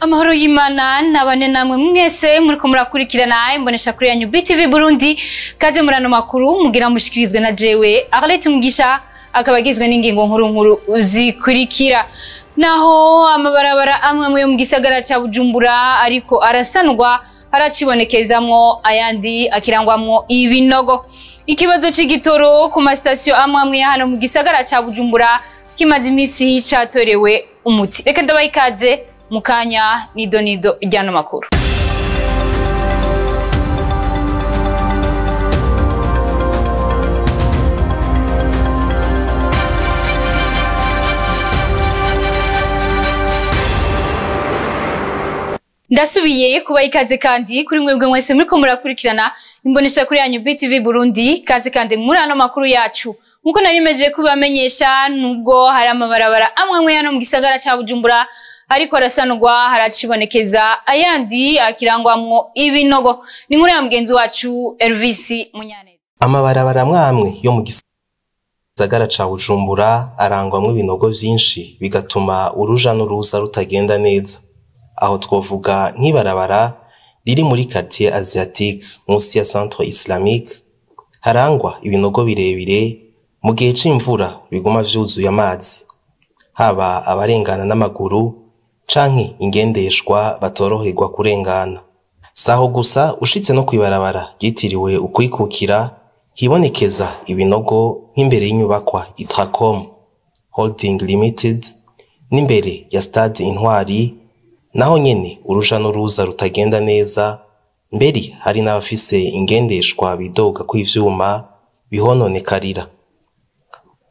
Amahoro y'Imana nabane namwe mwese muriko murakurikirana imbonesha kuri yanyu BTV Burundi. Kaze murano makuru mugira mushikirizwe na jewe Arlette Mugisha, akaba agizwe n'ingingo nkuru nkuru zikurikira. Naho amabarabara amwe amwe yo mu gisagara ca Bujumbura ariko arasanurwa, haracibonekezamwo ayandi akirangwamwo ibinogo. Ikibazo c'igitoro ku masitasiyo amwe amwe ya hano mu gisagara ca Bujumbura kimaze imisi catorewe umuti. Reka ndabaha ikaze mukanya nido nido ryano makuru. Ndasubiye kuba ikaze kandi kuri mwebwe mwese muriko murakurikirana imbonesha kuri yanyu BTV Burundi. Kaze kandi muri ano makuru yacu. Nkuko narimeje kubamenyesha, nubwo hari amabarabara amwe amwe hano mu gisagara ca Bujumbura ariko arasanurwa, haracibonekeza ayandi akirangwamwo ibinogo. Ni nkuru ya mugenzi wacu Elvis Munyaneza. Amabarabara amwe amwe yo mu gisagara ca Bujumbura arangwamwo ibinogo vyinshi, bigatuma uruja n'uruza rutagenda neza. Aho twovuga nk'ibarabara riri muri quartier asiatique munsi ya centre islamique, harangwa ibinogo birebire mu gihe c'imvura biguma vyuzuye amazi, haba abarengana n'amaguru canke ingendeshwa batoroherwa kurengana. Saho gusa, ushitse no kwibarabara ryitiriwe Ukwikukira hibonekeza ibinogo nk'imbere y'inyubakwa Itracom Holding Limited n'imbere ya stade Intwari, naho nyene uruja n'uruza rutagenda neza. Mbere hari n'abafise ingendeshwa bidoga kw'ivyuma bihononekarira.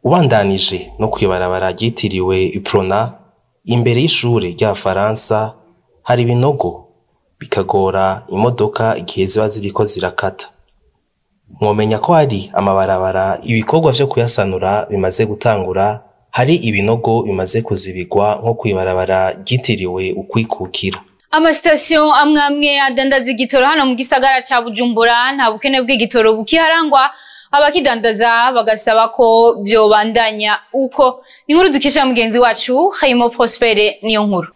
Ubandanije no kwibarabara ryitiriwe Iprona imbere y'ishure ry'Abafaransa hari ibinogo, bikagora imodoka igihe ziba ziriko zirakata. Mwomenya ko hari amabarabara ibikorwa vyo kuyasanura bimaze gutangura, hari ibinogo bimaze kuzibigwa nko kwibarabara ryitiriwe Ukwikukira. Amasitasiyo amwe amwe adandaza igitoro hano mu gisagara ca Bujumbura nta bukene bw'igitoro bukiharangwa, abakidandaza bagasaba ko vyobandanya uko. Ni inkuru dukesha mugenzi wacu Hayimo Prospere niyo nkuru.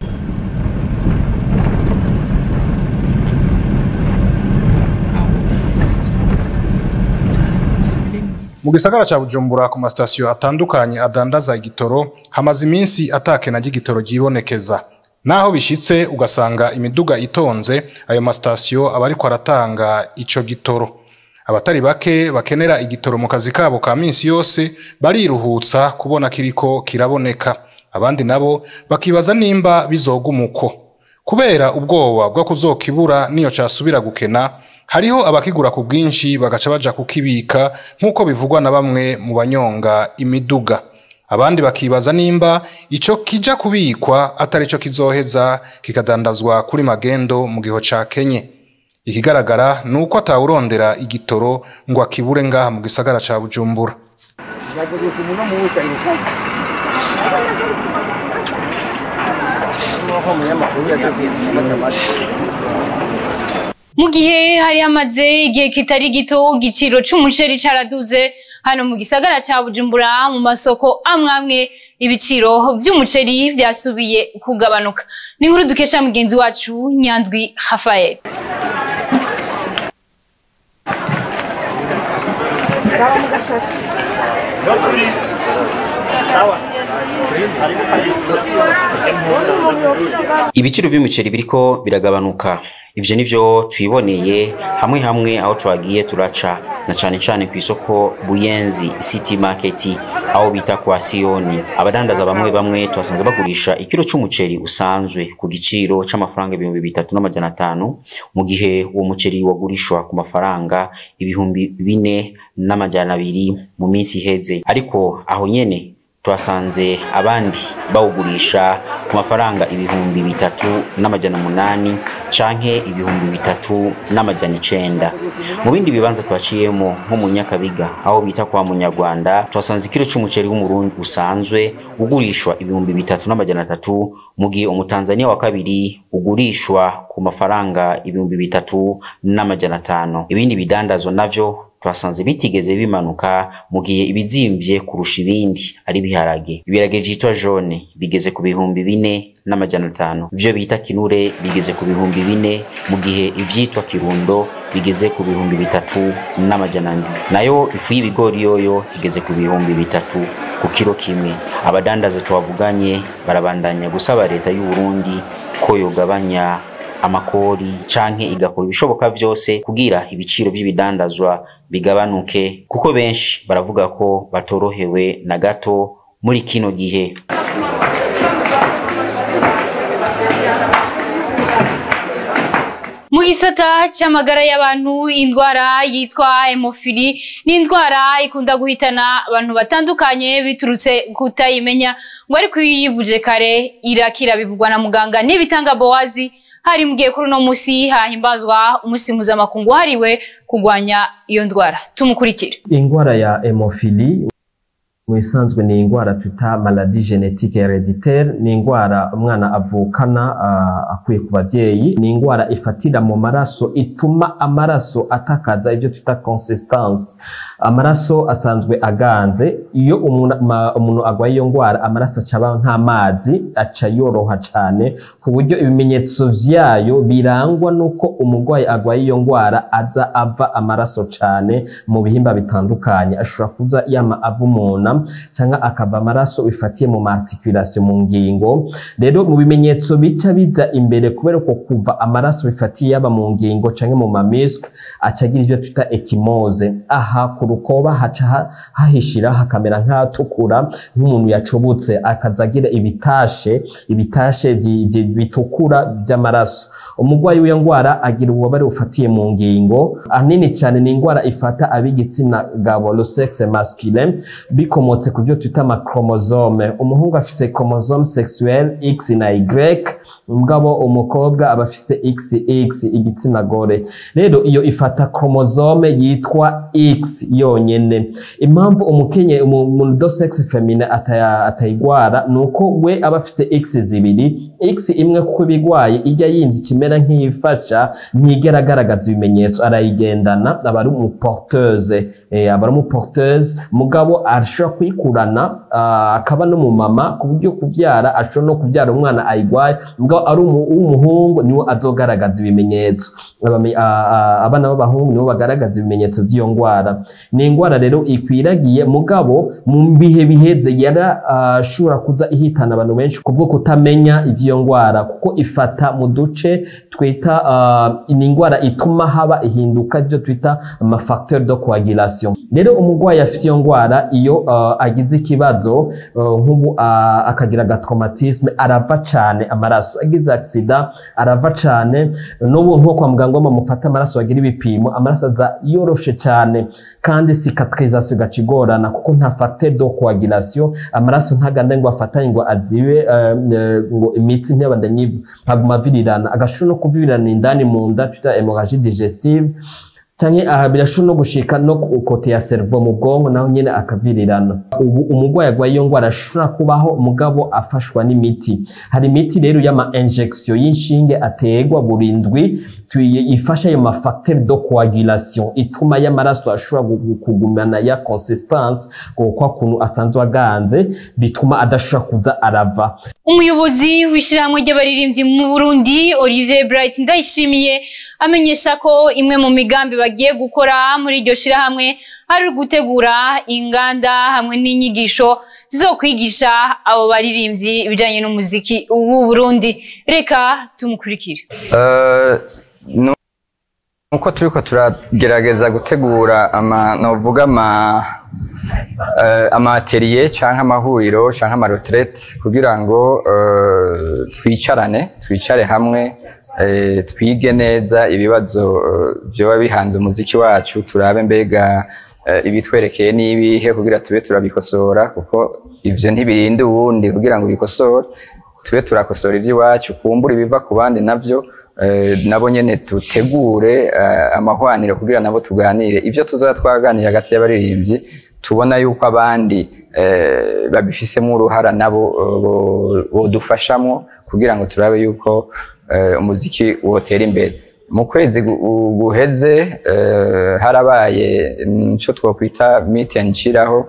Mu gisagara ca Bujumbura ku masitasiyo atandukanye adandaza igitoro hamaze iminsi atakena ry'igitoro ryibonekeza. Naho bishitse ugasanga imiduga itonze, ayo masitasiyo aba ariko aratanga ico gitoro. Abatari bake bakenera igitoro mu kazi kabo ka minsi yose bariruhutsa kubona kiriko kiraboneka. Abandi nabo bakibaza nimba bizoguma uko. Kubera ubwoba bwo kuzokibura niyo casubira gukena, hariho abakigura ku bwinshi bagaca baja kukibika, nk'uko bivugwa na bamwe mu banyonga imiduga. Abandi bakibaza nimba ico kija kubikwa atari co kizoheza kikadandazwa kuri magendo mu giho ca Kenye. Ikigaragara nuko atawurondera igitoro ngo akibure ngaha mu gisagara ca Bujumbura. Mu gihe hari hamaze igihe kitari gito igiciro c'umuceri caraduze hano mu gisagara ca Bujumbura, mu masoko amwe amwe ibiciro vy'umuceri vyasubiye kugabanuka. Ni inkuru dukesha mugenzi wacu Nyandwi Rafael. Ibiciro vy'umuceri biriko biragabanuka. Ivyo nivyo twiboneye hamwe hamwe aho twagiye turaca, na cane cane kw'isoko Buyenzi City Market aho bita kwa Siyoni. Abadandaza bamwe bamwe twasanze bagurisha ikiro c'umuceri usanzwe ku giciro c'amafaranga 3500, mu gihe uwo muceri wagurishwa ku mafaranga 4200 mu minsi iheze. Ariko aho nyene twasanze abandi bawugurisha ku mafaranga 3800 canke 3900. Mu bindi bibanza twaciyemo nko mu Nyakabiga aho bita kwa Munyarwanda, twasanze ikiro c'umuceri w'umurundi usanzwe ugurishwa 3300, mu gihe umutanzania wa kabiri ugurishwa ku mafaranga 3500. Ibindi bidandazwa navyo twasanze bitigeze bimanuka, mu gihe ibizimvye kurusha ibindi ari ibiharage. Ibiharage vyitwa jaune bigeze ku 4500, ivyo bita kinure bigeze ku 4000, mu gihe ivyitwa kirundo bigeze ku 3700. Nayo ifu y'ibigori yoyo igeze ku 3000 ku kiro kimwe. Abadandaza twavuganye barabandanya gusaba leta y'u Burundi ko yogabanya amakori canke igakora ibishoboka vyose kugira ibiciro vy'ibidandazwa bigabanuke, kuko benshi baravuga ko batorohewe na gato muri kino gihe. Mu gisata c'amagara y'abantu, indwara yitwa hemophilie ni indwara ikunda guhitana abantu batandukanye biturutse kutayimenya, ngo ariko iyo uyivuje kare irakira, bivugwa na muganga Nibitanga Bowazi. Hari mugiye kuri uno musi hahimbazwa umusi mpuzamakungu wahariwe kurwanya iyo ndwara. Tumukurikire. Ingwara ya hemophilie mu isanzwe ni ingwara twita maladie génétique héréditaire, ni ingwara umwana avukana akuye ku bavyeyi. Ni ingwara ifatira mu maraso, ituma amaraso atakaza ivyo twita consistance. Amaraso asanzwe aganze, iyo umuntu agwaye iyo ngwara amaraso aca nk'amazi, aca yoroha cane, ku buryo ibimenyetso vyayo birangwa nuko umurwayi agwaye iyo ngwara aza ava amaraso cane mu bihimba bitandukanye. Ashobora kuza yama ava umuntu cyangwa akava amaraso bifatiye mu articulation, mu ngingo. Rero mu bimenyetso bica biza imbere kubera ko kuva amaraso bifatiye yaba mu ngingo canke mu mamisque, acagira ivyo twita ecchymose. Aha ku rukoba haca hahishira hakamera nk'atukura nk'umuntu yacobotse, akazagira ibitashe bitukura by'amaraso. Umurwayi w'iyo ngwara agira ububabare bufatiye mu ngingo ahanini cyane. Ni ingwara ifata ab'igitsina gabo, le sexe masculin, bikomotse ku byo twita ama chromosome. Umuhungu afise chromosome sexuelle X na Y, mugabo umukobwa aba afise XX, igitsina gore. Rero iyo ifata chromosome yitwa X yonyene. Impamvu umukenye umuntu do sexe féminin atayigwara nuko we aba afise X zibiri, X imwe kuko ibigwaye ijya yindi kimera nk'iyifasha ntigera agaragaza ibimenyetso, arayigendana, aba ari umuporteuse, aba ari umuporteuse, mugabo ashobora kuyikurana akaba no mu mama, ku buryo kubyara ashobora no kubyara umwana ayigwaye, mugabo ari uw'umuhungu niwe azogaragaza ibimenyetso. Abana b'abahungu nibo bagaragaza ibimenyetso by'iyo ngwara. Ni ingwara rero ikwiragiye, mugabo mu bihe biheze yarashobora kuza ihitana abantu benshi kubwo kutamenya ivy'iyo ngwara, kuko ifata mu duce twita ni ingwara ituma haba ihinduka ryo twita ama facteur de coagulation. Rero umurwayi afise iyo ngwara iyo agize ikibazo nk'ubu akagira agatraumatisme arava cane amaraso, agize accident arava cane. N'ubu nko kwa muganga bamufata amaraso bagira ibipimo, amaraso aza yoroshe cane, kandi cicatrisation igacigorana kuko nta facteur de coagulation, amaraso ntagande ngo afatanye ngo azibe ngo imitsi ntiyabandanye haguma avirirana, agashobora no kuvirirana indani mu nda twita hémorragie digestive, canke birashobora no gushika no kote ya cerveau mu bwonko naho nyene akavirirana. Ubu umurwayi agwaye iyo ngwara ashobora kubaho, mugabo afashwa n'imiti. Hari imiti rero y'ama injection y'inshinge ategwa buri ndwi, ifasha ayo ma facteur de coagulation ituma y'amaraso ashobora kugumana ya consistance kwa kuntu asanzwe aganze, bituma adashobora kuza arava. Umuyobozi w'ishirahamwe ry'abaririmbyi mu Burundi Olivier Bright Ndayishimiye amenyesha ko imwe mu migambi bagiye gukora muri iryo shirahamwe ari gutegura inganda hamwe n'inyigisho zizokwigisha abo baririmbyi ibijanye n'umuziki w'u Burundi. Reka tumukurikire. Nuko turiko turagerageza gutegura novuga ama atelier canke amahuriro canke ama retraite kugira ngo twicare hamwe, twige neza ibibazo byoba bihanze umuziki wacu, turabe mbega ibitwerekeye n'ibihe kugira tube turabikosora, kuko ivyo ntibirinda uwundi kugira ngo bikosore, tube turakosora ivy'iwacu, kumbura ibiva ku bandi navyo nabo nyene tutegure amahwaniro kugira nabo tuganire ivyo tuzoba twaganira hagati y'abaririmbyi, tubona yuko abandi babifisemo uruhara nabo bodufashamwo kugira ngo turabe yuko umuziki wotera imbere. Mu kwezi guheze harabaye ico twokwita meet and chill, aho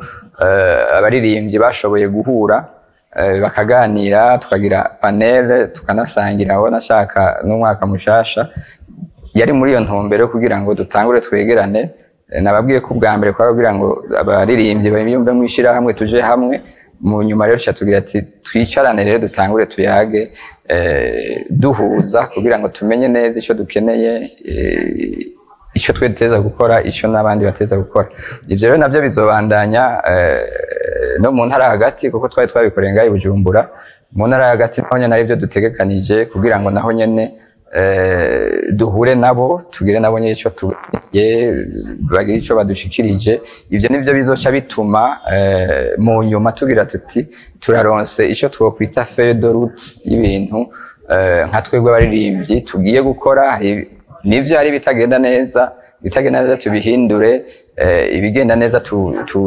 abaririmbyi bashoboye guhura, bakaganira, tukagira panel, tukanasangira aho nashaka n'umwaka mushasha. Yari muri iyo ntumbero kugira ngo dutangure twegerane. Nababwiye ko ubwa mbere kwari kugira ngo abaririmbyi biyumve mu ishirahamwe, tuje hamwe. Mu nyuma rero tugira ati twicarane rero, dutangure tuyage, duhuza kugira ngo tumenye neza icyo dukeneye, icyo twe duteza gukora, icyo n'abandi bateza gukora. Ibyo rero nabyo bizobandanya no mu ntara hagati, kuko twari twabikoreye ngaho i Bujumbura. Mu ntara hagati naho nyene aribyo dutegekanije, kugira ngo naho nyene duhure nabo, tugire nabo nyene ico tugiye, bagire ico badushikirije. Ivyo nivyo bizoca bituma mu nyuma tugira tuti turaronse ico twokwita feuille de route y'ibintu nka twebwe abaririmbyi tugiye gukora. Nivyo, hari bitagenda neza, ibitagenda neza tubihindure, ibigenda neza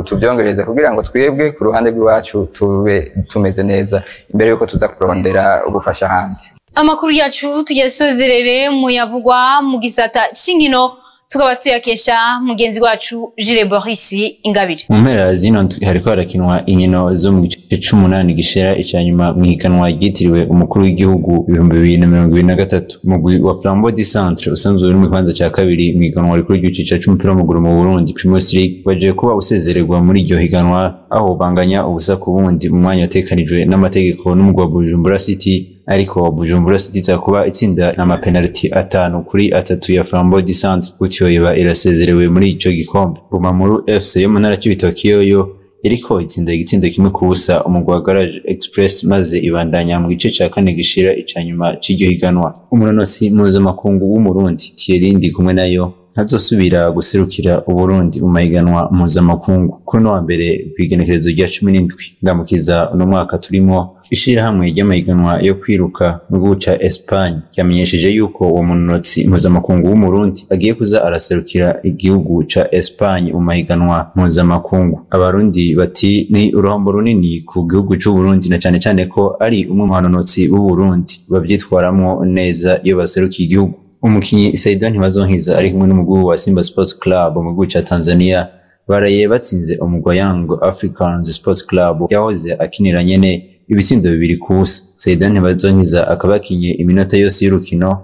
tubyongereze, kugira ngo twebwe ku ruhande rw'iwacu tube tumeze neza imbere yuko tuza kurondera ubufasha ahandi. Amakuru yacu tuyasozerere muyavugwa mu gisata c'inkino, tukaba tuyakesha mugenzi wacu Jire Boris Ingabire. Mu mpera zino ndwi hariko harakinwa inkino zo mu gice c'umunani gishera ica nyuma mw'ihiganwa ryitiriwe umukuru w'igihugu 2023. Umugwi wa Flambeau du Centre, usanzwe uri mu kibanza ca kabiri mw'ihiganwa rikuru ry'icicaro c'umupira w'amaguru mu Burundi, Primus League, baje kuba usezererwa muri iryo higanwa, aho banganya 0-0 mu mwanya watekanijwe n'amategeko n'umugwi wa Bujumbura City. Ariko Bujumbura City iza kuba itsinda amapenaliti 5-3 ya Flambeau du Centre, gutyo iba irasezerewe muri ico gikombe. Bumamuru FC yo mu ntara c'Ibitoki yoyo iriko itsinda igitsindo 1-0 umugwi wa Garage Express, maze ibandanya mu gice ca kane gishira ica nyuma c'iryo higanwa. Umunonosi mpuzamakungu w'Umurundi Thierry Ndikumwenayo ntazosubira guserukira Uburundi mu mahiganwa mpuzamakungu. Kuri uno wa mbere, kw'igenekerezo rya 17 Ndamukiza uno mwaka turimo, ishirahamwe ry'amahiganwa yo kwiruka mu gihugu ca Espagne ryamenyesheje yuko uwo munonotsi mpuzamakungu w'Umurundi agiye kuza araserukira igihugu ca Espagne mu mahiganwa mpuzamakungu. Abarundi bati ni uruhombo runini ku gihugu c'Uburundi, na cane cane ko ari umwe mu banonotsi b'Uburundi bavyitwaramwo neza iyo baserukiye igihugu. Umukinyi Saido Ntibazonkiza ari kumwe n'umugwi wa Simba Sports Club mu gihugu ca Tanzania baraye batsinze umugwi wa Young Africans Sports Club yahoze akinira nyene ibitsindo 2-0. Saido Ntibazonkiza akaba yakinye iminota yose y'urukino.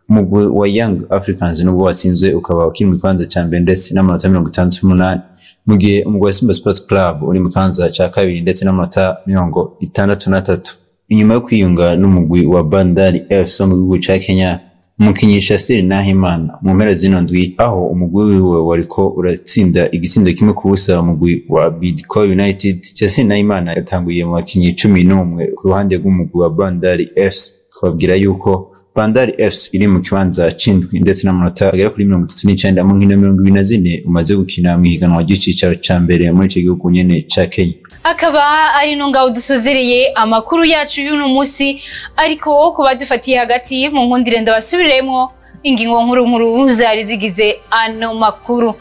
Umugwi wa Young Africans, nubwo watsinzwe, ukaba ukiri mu kibanza ca mbere ndetse n'amanota 68, mu gihe umugwi wa Simba Sports Club uri mu kibanza ca kabiri ndetse n'amanota 63. Inyuma yo kwiyunga n'umugwi wa Bandari FC wo mu gihugu ca Kenya, umukinyi Shassir Nahimana mu mpera zino ndwi, aho umugwi wiwe wariko uratsinda igitsindo 1-0 umugwi wa Bidco United, Shassir Nahimana yatanguye mu bakinyi 11 ku ruhande rw'umugwi wa Bandari FC. Twabwira yuko Bandari FC iri mu kibanza c'indwi ndetse n'amanota agera kuri 39 mu nkino 24 umaze gukina mw'ihiganwa ry'icicaro ca mbere muri ico gihugu nyene ca Kenya. Akaba ari no ngaho dusozereye amakuru yacu y'uno musi, ariko kuba dufatiye hagati mu nkundire ndabasubiremwo ingingo nkuru nkuru zari zigize ano makuru.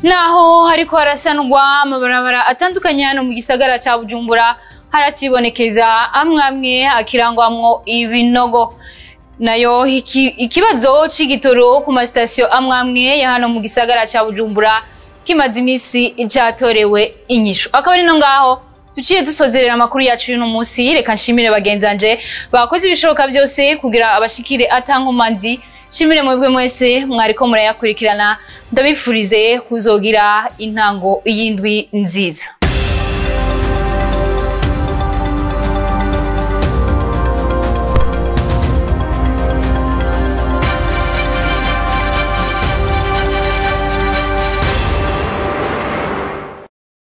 Naho hariko harasanurwa amabarabara atandukanye hano mu gisagara ca Bujumbura, haracibonekeza amwe amwe akirangwamwo ibinogo. Nayo ikibazo c'igitoro ku masitasiyo amwe amwe ya hano mu gisagara ca Bujumbura kimaze imisi catorewe inyishu. Akaba ari no ngaho duciye dusozerera amakuru yacu y'uno musi. Reka nshimire bagenzanje bakoze ibishoboka byose kugira abashikire atankomanzi. Nshimire mwebwe mwese mwariko murayakurikirana, ndabifurize kuzogira intango y'indwi nziza.